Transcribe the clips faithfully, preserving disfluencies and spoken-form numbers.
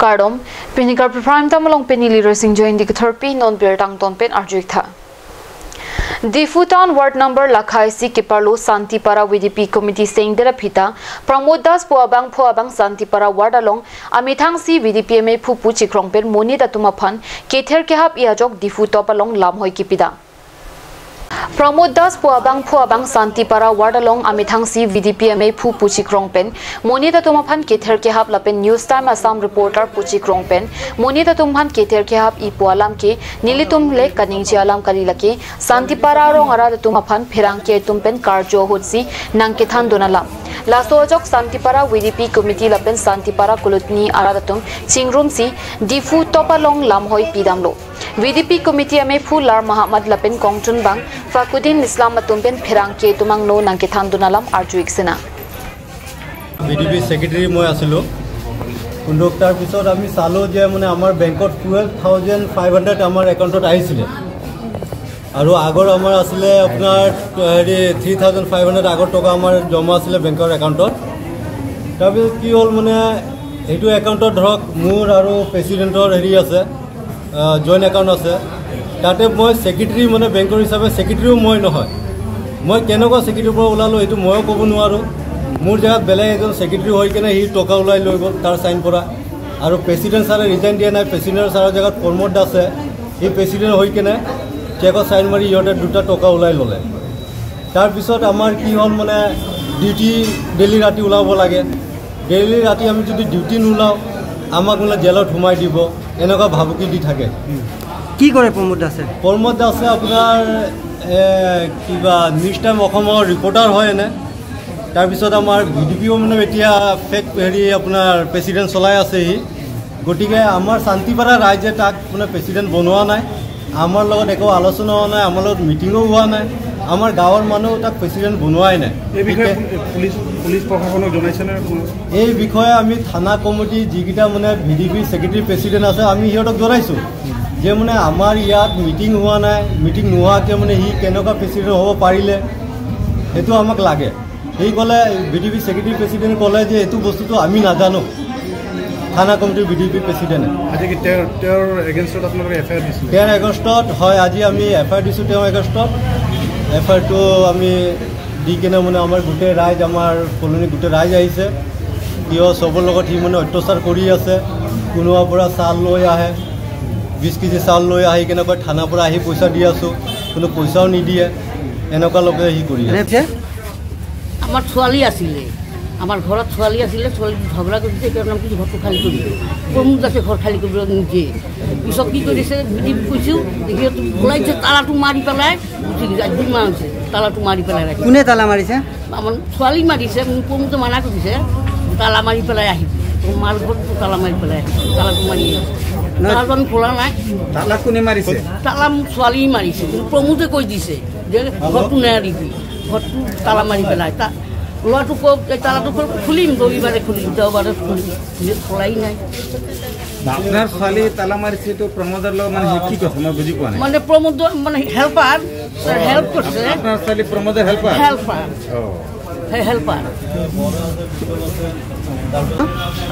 Kardom, pini Karbi Prime Time along pini Liro Singh Join di kethorpi non birta angton pen arju-ik tha. Diphu Town Ward number lakha isi keparlo Santipara V D P Committee sengder aphita, Pramod Das pu abangphu abang Santipara Ward along amethang si V D P amephu pu chikrong pen monit atum aphan kether kehap-i ajok Diphu top along lamhoi kepidam. Pramod Das pu abangphu abang Santipara Ward along amethang si V D P amephu pu chikrong pen monit atum aphan kether kehap lapen News Time Assam reporter pu chikrong pen monit atum aphan kether kehap-i pu alam ke nelitum le kaningje alam kali, lake Santipara arong arat atum aphan pherangke atum pen karju ahut si nangkethan dun alam. Laso ajok Santipara V D P Committee lapen Santipara Colony arat atum chingrum si Diphu top along lamhoi pidamlo. V D P Committee amephu Lar Mahamad lapen kongchunbang Fakruddin Islam atum pen pherangke atum angno nangkethan dun alam arju-ik sinang. V D P secretary মই আছিলোঁ। কিন্তু তাৰপিছত আমি চালোঁ যে মানে আমাৰ বেংকত টুৱেলভ থাউজেণ্ড ফাইভ হাণ্ড্ৰেড আমাৰ একাউণ্টত আহিছিলে আৰু আগৰ আমাৰ আছিলে আপোনাৰ হেৰি থ্ৰী থাউজেণ্ড ফাইভ হাণ্ড্ৰেড আগৰ টকা আমাৰ জমা আছিলে বেংকৰ একাউণ্টত। তাৰপিছত কি হ'ল মানে এইটো একাউণ্টত ধৰক মোৰ আৰু প্ৰেচিডেণ্টৰ হেৰি আছে, জইণ্ট একাউণ্ট আছে। তাতে মই ছেক্ৰেটেৰী মানে বেংকৰ হিচাপে ছেক্ৰেটেৰীও মই নহয়। মই কেনেকুৱা ছেক্ৰেটেৰীৰ পৰা ওলালোঁ এইটো ময়ো ক'ব নোৱাৰোঁ। মোৰ জেগাত বেলেগ এজন ছেক্ৰেটেৰী হৈ কেনে সি টকা ওলাই লৈ গ'ল তাৰ চাইন পৰা। আৰু প্ৰেচিডেণ্ট ছাৰে ৰিজাইন দিয়া নাই, প্ৰেচিডেণ্ট ছাৰৰ জেগাত প্ৰমোদ দাসে সি প্ৰেচিডেণ্ট হৈ কেনে চেকত চাইন মাৰি সিহঁতে দুটা টকা ওলাই ল'লে। তাৰপিছত আমাৰ কি হ'ল মানে ডিউটি ডেইলি ৰাতি ওলাব লাগে, ডেইলি ৰাতি আমি যদি ডিউটি নোলাওঁ আমাক মানে জেলত সোমাই দিব, এনেকুৱা ভাবুকি দি থাকে। কি কৰে প্ৰমোদ দাসে? প্ৰমোদ দাসে আপোনাৰ এ, কিবা নিউজ টাইম অসমৰ ৰিপৰ্টাৰ হয় এনে। তাৰপিছত আমাৰ ভি ডি পিও মানে এতিয়া ফেক হেৰি আপোনাৰ প্ৰেচিডেণ্ট চলাই আছে সি। গতিকে আমাৰ শান্তিপাৰা ৰাইজে তাক মানে প্ৰেচিডেণ্ট বনোৱা নাই, আমাৰ লগত একো আলোচনা হোৱা নাই, আমাৰ লগত মিটিঙো হোৱা নাই, আমাৰ গাঁৱৰ মানুহ তাক প্ৰেচিডেণ্ট বনোৱাই নাই। এই বিষয়ে এতিয়া পুলিচ পুলিচ প্ৰশাসনক জনাইছেনে? এই বিষয়ে আমি থানা কমিটি যিকেইটা মানে V D P secretary president আছে আমি সিহঁতক জনাইছোঁ যে মানে আমাৰ ইয়াত মিটিং হোৱা নাই, মিটিং নোহোৱাকৈ মানে সি কেনেকুৱা প্ৰেচিডেণ্ট হ'ব পাৰিলে সেইটো আমাক লাগে। সি ক'লে, V D P secretary president ক'লে যে এইটো বস্তুটো আমি নাজানো, থানা কমিটিৰ ভি ডি পি প্ৰেচিডেণ্টে। আজি কি তেওঁৰ তেওঁৰ এগেইনষ্টত আপোনালোকে এফ আই আৰ দিছিলে? তেৰ আগষ্টত হয়, আজি আমি এফ আই আৰ দিছোঁ তেওঁৰ এগেইনষ্টত। এফ আই আৰটো আমি দি কেনে মানে আমাৰ গোটেই ৰাইজ, আমাৰ কলনী গোটেই ৰাইজ আহিছে। কিয় চবৰ লগত সি মানে অত্যাচাৰ কৰি আছে। কোনোবাৰ পৰা চাউল লৈ আহে, বিছ কেজি চাউল লৈ আহি কেনে কয় থানাৰ পৰা আহি পইচা দি আছোঁ, কোনো পইচাও নিদিয়ে, এনেকুৱা লোকে সি কৰি আছে। আমাৰ ছোৱালী আছিলে, আমাৰ ঘৰত ছোৱালী আছিলে, ছোৱালী ঝগড়া কৰিছে, এতিয়া নাম কিছু ঘৰটো খালী কৰি দিলোঁ। প্ৰমোদ দাসে ঘৰ খালী কৰিবলৈ নিদিয়ে। পিছত কি কৰিছে, ভি ডি পিক কৈছোঁ, সিহঁতে ওলাইছে, তালাটো মাৰি পেলাই গুচি গৈছে। আজি দুই মাহ হৈছে তালাটো মাৰি পেলাই ৰাখিছে। কোনে তালা মাৰিছে? আমাৰ ছোৱালী মাৰিছে, মোৰ প্ৰমোদে মানা কৰিছে, তালা মাৰি পেলাই আহিবি, তোৰ মাৰ ঘৰটো তালা মাৰি পেলাই আহিবি, তালাটো মাৰি আহিছে। তালাটো আমি খোলা নাই। তালা কোনে মাৰিছে? তালা মোৰ ছোৱালী মাৰিছে, কিন্তু প্ৰমোদে কৈ দিছে যে ঘৰটো নেৰিবি, ঘৰটো তালা মাৰি পেলাই। তা ল'ৰাটো কওক, এই তালাটো খোল-, খুলিম, ৰবিবাৰে খুলিম, দেওবাৰে খুলিম, খোলাই নাই। আপোনাৰ ছোৱালী তালা মাৰিছে, এইটো প্ৰমোদৰ লগত মানে কি কথা, মই বুজি পোৱা নাই। মানে প্ৰমোদৰ মানে হেল্পাৰ, হেল্প কৰিছে। আপোনাৰ ছোৱালী প্ৰমোদৰ হেল্পাৰ? হেল্পাৰ। অ। সেই হেল্পাৰ।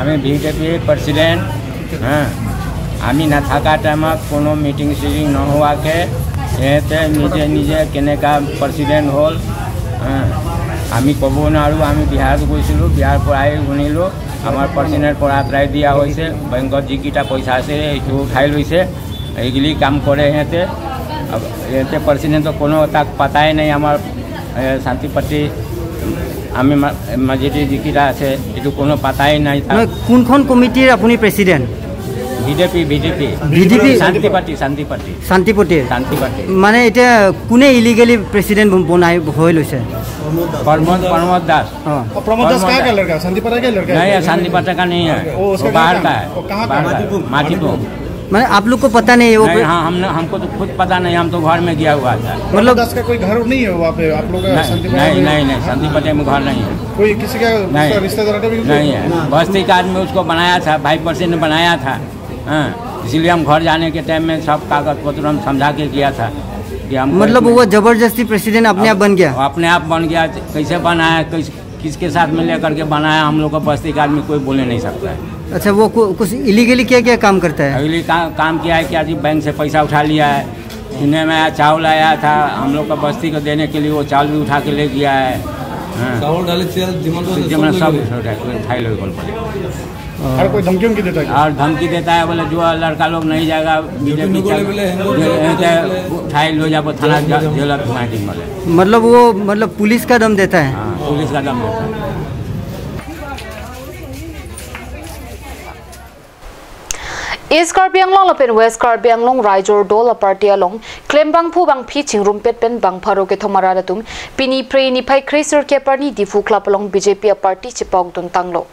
আমি ভি ডি পি প্ৰেচিডেণ্ট, হা, আমি নাথাকা টাইমত কোনো মিটিং চিটিং নোহোৱাকে সিহঁতে নিজে নিজে কেনেকা প্ৰেচিডেণ্ট হ'ল, হা, আমি ক'ব নোৱাৰোঁ। আমি বিহাৰত গৈছিলোঁ, বিহাৰৰ পৰা আহি শুনিলোঁ, আমাৰ প্ৰেচিডেণ্ট পৰা আঁতৰাই দিয়া হৈছে, বেংকত যিকেইটা পইচা আছে সেইটো উঠাই লৈছে। এইগিলি কাম কৰে সিহঁতে। আব-, সিহঁতে প্ৰেচিডেণ্টৰ কোনো তাক পাতাই নাই। আমাৰ, এ, শান্তি পাৰ্টি, আমি মা-, মাজেদি যিকেইটা আছে, এইটো কোনো পাতাই নাই তাক। নহয়, কোনখন কমিটিৰ আপুনি president? V D P, V D P. V D P? শান্তি পাৰ্টি, শান্তি পাৰ্টি। শান্তি পাৰ্টি? শান্তি পাৰ্টি। মানে এতিয়া কোনে ইলিগেলি প্ৰেচিডেণ্ট বনাই হৈ লৈছে? প্ৰমোদ, প্ৰমোদ দাস। हाँ। और प्रमोद दास कहाँ का लड़का है? शांतिपारा का लड़का है? नहीं, शांतिपारा का नहीं है। वो उसका वो बाहर का है? वो कहाँ का है? माटीपुर। माटीपुर। मैंने आप लोग को पता नहीं है वो नहीं, कोई हाँ, हमने, हमको तो खुद पता नहीं, हम तो घर में गया हुआ था। मतलब प्रमोद दास का कोई घर नहीं है वहाँ पे आप लोग का नहीं, शांतिपारा नहीं, में? नहीं, नहीं, शांतिपारा में घर नहीं है। कोई किसी का नहीं। उसका रिश्तेदार का भी नहीं है। बस्ती का आदमी उसको बनाया था, भाई परसी ने बनाया था। हाँ, इसीलिए हम घर जाने के टाइम में सब कागज पत्र हम समझा के गया था कि हम मतलब वो जबरदस्ती प्रेसिडेंट अपने आप बन गया? अपने आप बन गया, कैसे बना है, कैसे किसके साथ में लेकर के बनाया, हम लोग का बस्ती का आदमी कोई बोले नहीं सकता है। अच्छा, वो कु-, कुछ इलीगली क्या क्या काम करता है? अगली का, काम किया है कि आज बैंक से पैसा उठा लिया है, सुनने में आया चावल आया था, हम लोग का बस्ती को देने के लिए वो चावल भी उठा के ले गया है। हाँ। চাউল, দালি, তেল, যিমান আছে, যিমান চব লৈ সব গ'ল। উঠাই লৈ গ'ল বোলে। और कोई धमकी उमकी देता है क्या? और धमकी देता है, बोले जो लड़का लोग नहीं जाएगा, बीजेपी नगोले बोले, हिंदू लोग उठाई लो जाबो थाना, जेल में जाबो। जेल में घुमा दी बोले। मतलब वो, मतलब पुलिस का दम देता है? हाँ, पुलिस का दम देता है। East Karbi Anglong lapen West Karbi Anglong Raijor Dol Aparty along klembangphu bangphi chingrumpet pen bang pharo kethom arat atum pini Phre niphai kre-sirkep arni Diphu Club along B J P aparty chepokdun tanglo.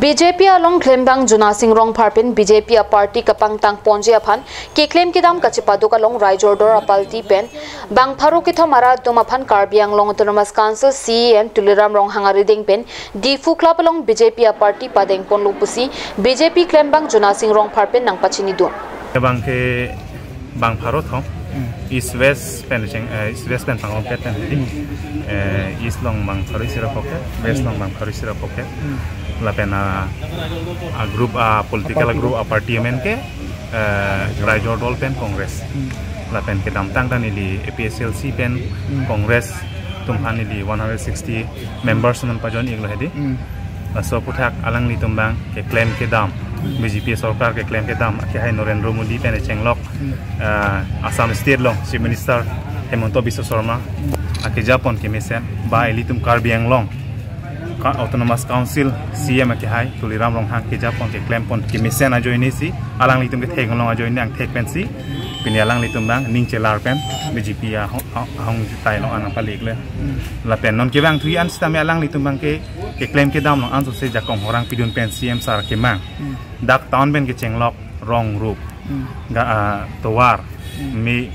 B J P along klembang Jona Sing Rongphar pen B J P aparty kapangtang ponji aphan keklem kedam kachepaduk along Raijor Dol Aparty pen bang pharo kethom arat atum aphan Karbi Anglong Autonomous Council C E M Tuliram Ronghang arideng pen Diphu Club along B J P aparty padeng ponlo pusi B J P klembang Jona Sing Rongphar pen nangpachinidun. Bang ke bang pharo thom, hmm, East West pen cheng, eh, East West pen pangrum pen pen, hmm, eh, East along bang pharo isi ra pocket, West, hmm, along bang pharo isi ra pocket. Hmm. Lapen a, a group, a political, aparty, group, aparty amen ke, eh, Raijor Dol pen Congress. Hmm. Lapen kedamtang ta neli A P H L C pen, hmm, Congress atum aphan neli one hundred sixty members amen pajoin iklo hedi. Hmm. Laso aphuthak alanglitum bang keklem kedam, hmm, B J P sorkar keklem kedam akehai Narendra Modi pen chenglok, hmm, eh, Assam State along Chief Minister Himanta Biswa Sarma, hmm, akejapon kemesen ba ilitum Karbi Anglong ka Autonomous Council C E M akehai Tuliram Ronghang kejapon keklempon kemesen ajoine si, alanglitum kethek along ajoine angthek pensi pini alanglitum bang ning chelar pen B J P ahong, ahong jutai along anang palik le. Lapen non kevang thuji an sitame alanglitum bang ke keklem kedam along ansose jakong horang pidun pen C E M sir kemang. Hmm. Dak town pen kechenglok rong rup, hmm, ga, ah, tovar, hmm, me,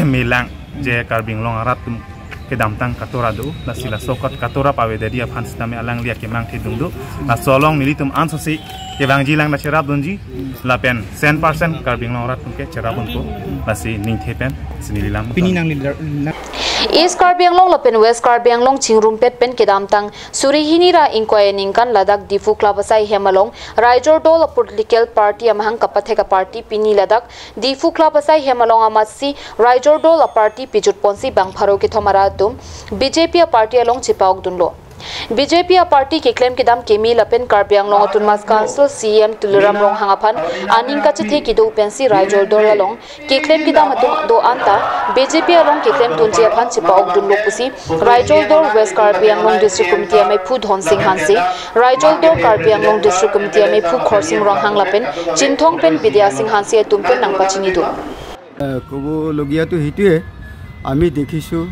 melang, hmm, je Karbi Anglong arat atum kedamtang katora do, lasi laso kot katora pavedetji aphan sitame alangli akemang thedung do. Laso along nelitum ansose kevangji lang ta cherapdunji, lapen cent percent Karbi Anglong arat atum ke cherapdunpo, lasi ningthe pen si neli lam. Pini nang leader, nang East Karbi Anglong lapen West Karbi Anglong chingrumpet pen kedamtang suri hini ra ingkoi aningkan ladak Diphu Club asai hem along Raijor Dol a political party amahang kapathek aparty pini ladak Diphu Club asai hem along amatsi Raijor Dol aparty pijut ponsi bang pharo kethom arat atum B J P aparty along chepaokdunlo. B J P aparty keklem kedam keme lapen Karbi Anglong Autonomous Council C E M Tuliram Ronghang aphan aning kachethe kedo pensi Raijor Dol along keklem kedam atum do-an ta B J P along keklemdunji aphan chepaokdunlo pusi Raijor Dol West Karbi Anglong District Committee ameiphu Dhon Sing Hanse, Raijor Dol Karbi Anglong District Committee ameiphu Khorsing Ronghang lapen Chinthong pen Bidya Sing Hanse atum pen nangpachinidun. এ, ক'বলগীয়াটো সেইটোৱে, আমি দেখিছোঁ,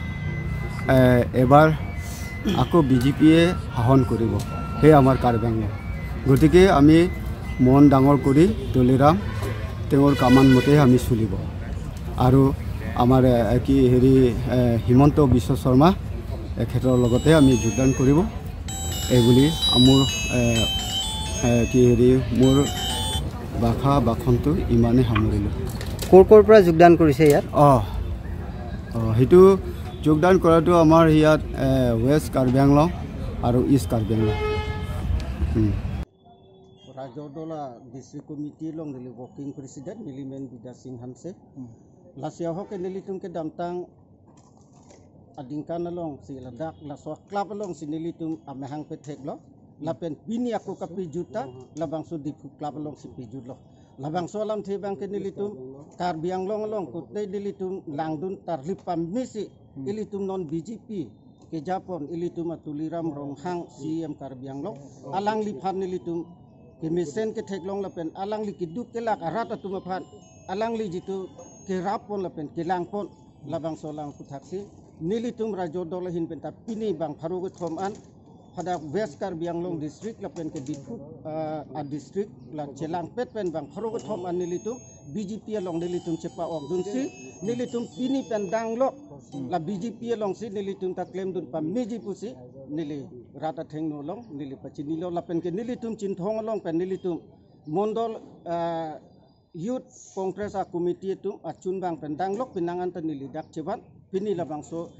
এ, এবাৰ আকৌ B J পিয়ে শাসন কৰিব, সেই আমাৰ কাৰ্বি আংলং। গতিকে আমি মন ডাঙৰ কৰি তুলিৰাম, তেওঁৰ কমাণ্ড মতেই আমি চলিব। আৰু আমাৰ, এ, কি হেৰি, এ, হিমন্ত বিশ্ব শৰ্মা এখেতৰ লগতে আমি যোগদান কৰিব। এইবুলি মোৰ, এ, এ, কি হেৰি, মোৰ ভাষা ভাষণটো ইমানেই সামৰিলোঁ। ক'ৰ ক'ৰ পৰা যোগদান কৰিছে ইয়াত? অ, অ, সেইটো যোগদান কৰাটো আমাৰ ইয়াত, এ, ৱেষ্ট কাৰ্বি আংলং আৰু ইষ্ট কাৰ্বি আংলং। হুম। Raijor Dol a District Committee along neli working president, neli men Bidya Sing Hanse. Hmm. Lasi ahok ke nelitum kedamtang aningkan alongsi ladak laso club alongsi nelitum amahang petheklo. Lapen pini ako kapijut ta labangso Diphu club alongsi pijutlo. Labangso alamthe abang ke nelitum Karbi Anglong along kote nelitum langdun tarlip pamesi, hmm, ilitum non B J P kejapon ilitum a Tuliram Ronghang C E M Karbi Anglong, alangliphan nelitum kemesen ketheklong lapen alangli keduk kelak arat atum aphan alangli jitu kerappon lapen kelangpon, labangso alam aphuthaksi nelitum Raijor Dol ahin penta pini bang pharo kethom an hadak West Karbi Anglong District lapen ke Diphu, ah, a district la chelangpet pen bang pharo kethom an nelitum B J P along nelitum chepa-okdunsi, nelitum pini pen danglok la B J P alongsi nelitum ta klemdun pamesi pusi neli rat athengno along neli pachinilo lapen ke nelitum Chinthong along pen nelitum Mondol, ah, Youth Congress a committee atum achun bang pen danglok penang anta neli dak chevan pini labangso,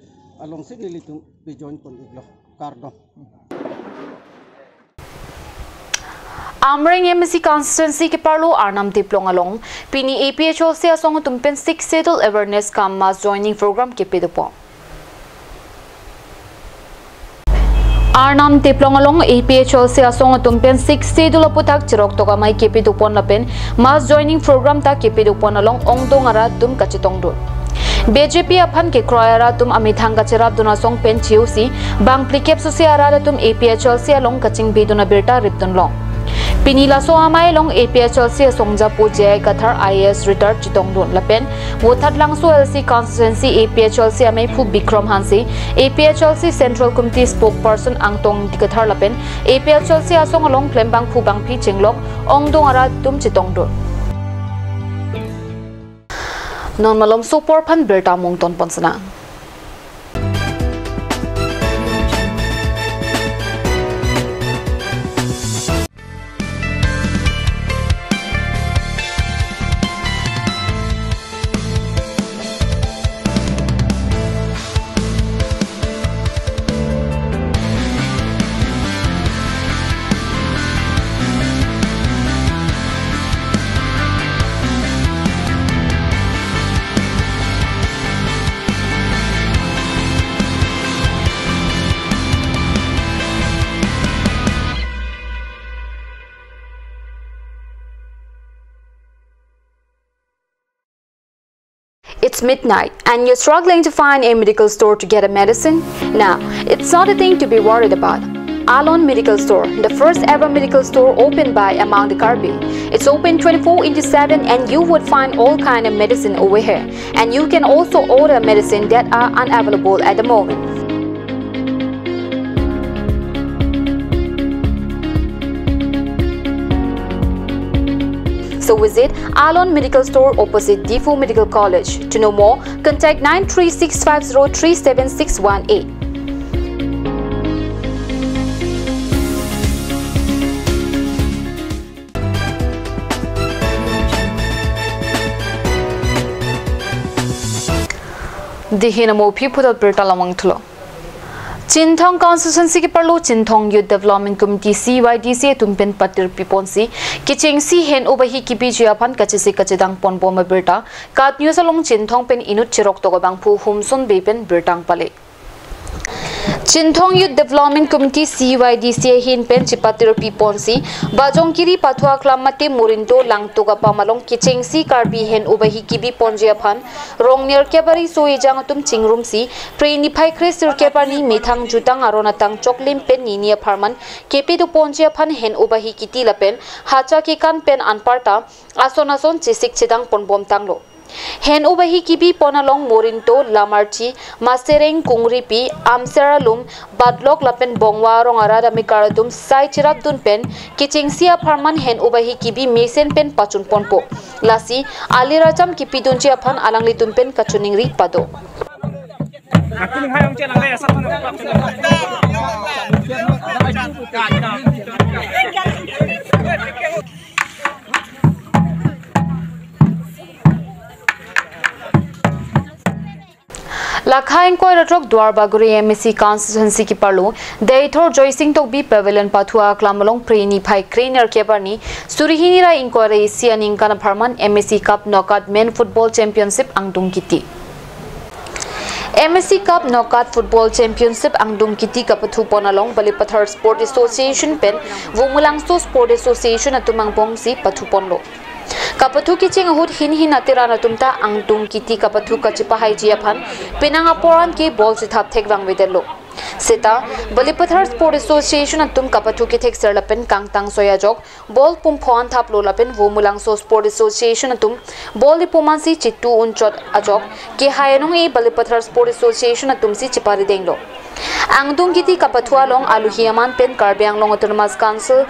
alongsi nelitum pi join pon-iklo. Kardom. Amreng M A C constituency keparlo Arnam Teplong along pini A P H L C asong atum pen Sixth Schedule awareness cum mass joining program kepadopon. Arnam Teplong along A P H L C asong atum pen Sixth Schedule aputhak cheroktok amei kepadopon lapen mass joining program ta kepadopon along ongdung arat atum kachetongdun. B J P aphan kekroi arat atum amethang kacherapdun asong pen chiosi bang phlikep susi arat atum A P H L C along kachingbidun abirta ripdunlong. Pini laso amei along A P H L C asongjapo J I Kathar I A S retired chetongdun lapen Vothatlangso L C constituency A P H L C ameiphu Bikram Hanse, A P H L C Central Committee spokesperson Angtong Ingti Kathar lapen A P H L C asong along klembangphu bangphi chenglok ongdung arat atum chetongdun. Non malomso apor aphan birta mungton ponsena. It's midnight and you're struggling to find a medical store to get a medicine? Now, it's not a thing to be worried about. Alon Medical Store, the first ever medical store opened by among the Karbi. It's open twenty-four into seven and you would find all kind of medicine over here. And you can also order medicine that are unavailable at the moment. So visit Alon Medical Store opposite Diphu Medical College. To know more, contact nine three six five zero three seven six one eight. Dei hin amo aphi aphuthak birta lamang thulo. Chinthong constituency keparlo Chinthong Youth Development Committee C Y D C atum pen patir piponsi kechengsi hen-o bahi kebiji aphan kachesik kachedang ponbom abirta KAT News along Chinthong pen inut cheroktok abangphu Humson Bey pen birta pale. Chinthong Youth Development Committee C Y D C ahin pen chepatir piponsi Bajongkiri Pathu Aklam mate Morinto Langtuk apam along kechengsi Karbi hen-o bahi kebi ponji aphan rong nerkep ari so ejang atum chingrumsi Phre niphai kre sirkep arni methang jutang aron atang choklim pen nini apharman kepadopon ji aphan hen-o bahi kiti lapen hacha kekan pen anparta ason ason chesik chedang ponbom tanglo. Hen-o bahi kebi pon along Morinto, Lamarchi, Masereng, Kungripi, Amser Alum, Badlok lapen Bongwa arong arat amekar atum sai cherapdun pen kechengsi apharman hen-o bahi kebi mesen pen pachun ponpo. Lasi alirajam kepidunji aphan alanglitum pen kachiningri pado. Lakha ingkoi ra throk Duarbagori M A C constituency keparlo Deithor Joysing Tokbi Pavilion Pathu Aklam along Phre niphai kre nerkep arni suri hini ra ingkoi ra isi aningkan apharman M A C Cup Knockout Men Football Championship angdung kiti. M A C Cup Knockout Football Championship angdung kiti kapathu pon along Balipathar Sport Association pen Vumulangso Sport Association atum angbongsi pathu ponlo. Kapathu kecheng ahut hin hin ateran atum ta angdung kiti kapathu kachepahaiji aphan penang apor an ke ball chethap thek vangvedetlo. Seta Balipathar Sport Association atum kapathu kethekser lapen kangtang soi ajok ball pum pho an thaplo lapen Vumulangso Sport Association atum ball ipum ansi chitu unchot ajok kehai anong-e Balipathar Sport Association atumsi cheparidenglo. Angdung kiti kapathu along aluhi aman pen Karbi Anglong Autonomous Council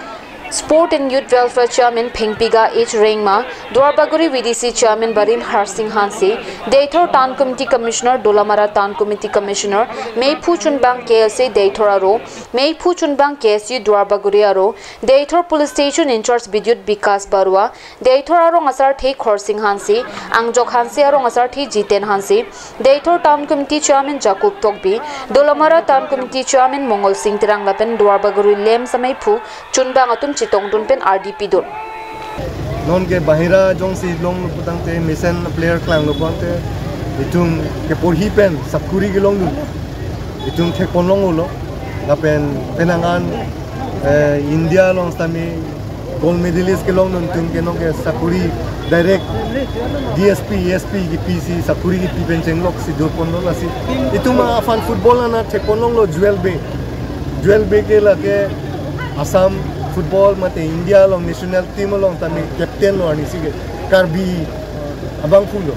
Sport and Youth Welfare Chairman Phengpiga H Rengma, Duarbagori V D C Chairman Barim Harsing Hanse, Deithor Town Committee Commissioner, Dolamara Town Committee Commissioner, Meiphu Chunbang K S A Deithor Aro, Meiphu Chunbang K S U Duarbagori Aro, Deithor Police Station in-charge Bidyut Bikas Barua, Deithor Arong Asarthe Khorsing Hanse, Angjok Hanse Arong Asarthe Jiten Hanse, Deithor Town Committee Chairman Jacob Tokbi, Dolamara Town Committee Chairman Mongol Sing Terang lapen Duarbagori Lem Sameiphu Chunbang atum chetongdun pen ardi pidun. Non ke bahira jongsi longlo putangte, mesen player klanglo putangte, itum keporhi pen sakuri kelongdun, itum thekpon longlo, lapen penang an, eh, India along sitame gold medalist kelongdun atum ke non ke sakuri direct D S P, S P kepisi sakuri kepi pen chenglok si doponlo lasi. Itum aphan football anat thekpon longlo Jewel Bey. Jewel Bey ke lake Assam football mate India along national team along tame captain lo arnisi ke Karbi abangphu lo.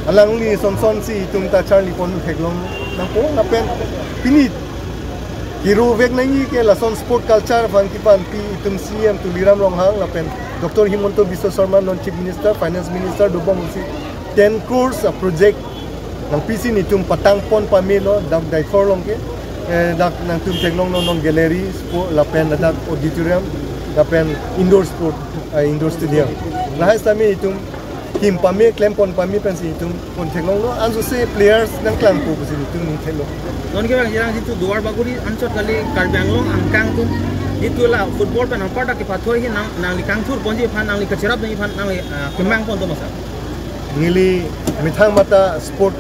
Alangli son son si itum ta charlipon theklong nangpo lapen pini kiro vek nangji ke lason sport culture aphan kepanpi itum C M Tuliram Ronghang lapen Doctor Himanta Biswa Sarma non Chief Minister, Finance Minister dobom si ten crores a project nangpisi nelitum patangpon pamelo dak Deithor along ke, eh, dak nangtum theklonglo non gallery, spo-, lapen ladak auditorium, lapen indoor sport, eh, indoor stadium. Lahai sitame itum kim pame, klempon pame pensi itum pon theklonglo, ansose players nangklangpo pusi itum ning theklo. Non ke bang jirang jitu Duarbagori anchot kali Karbi Anglong angkang atum jitu la football pen apar dak kepathu ahin nang, nangli kangthurponji aphan, nangli kacherapji aphan, nangli, ah, kemangpon do ma sir? Neli methang mata sport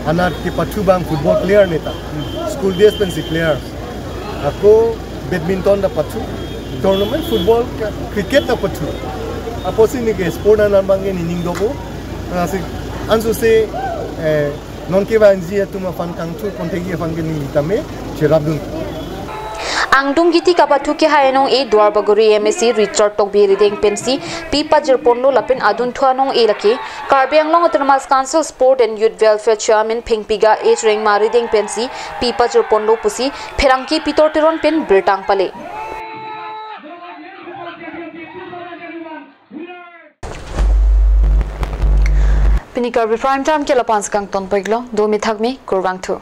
anat kepathu abang football player neta. School days pensi player. Ako badminton ta pathu, tournament football, cricket ta pathu. Apotsi neke sport anat abang ke nening dopo. Lasi ansose, eh, non kevangji atum aphan kangthurpon thekji aphan ke neli tame cherapdun. Angdung kiti kapathu kehai anong-e Duarbagori M A C Richard Tokbi arideng pensi pi pajirponlo lapen adunthu anong-e lake Karbi Anglong Autonomous Council Sport and Youth Welfare Chairman Phengpiga H Rengma arideng pensi pi pajirponlo pusi pherangke Pitor Teron pen birta pale. Pini Karbi Prime Time ke lapu-an si kangtonpo-iklo, domi thakmi, kurvangthu.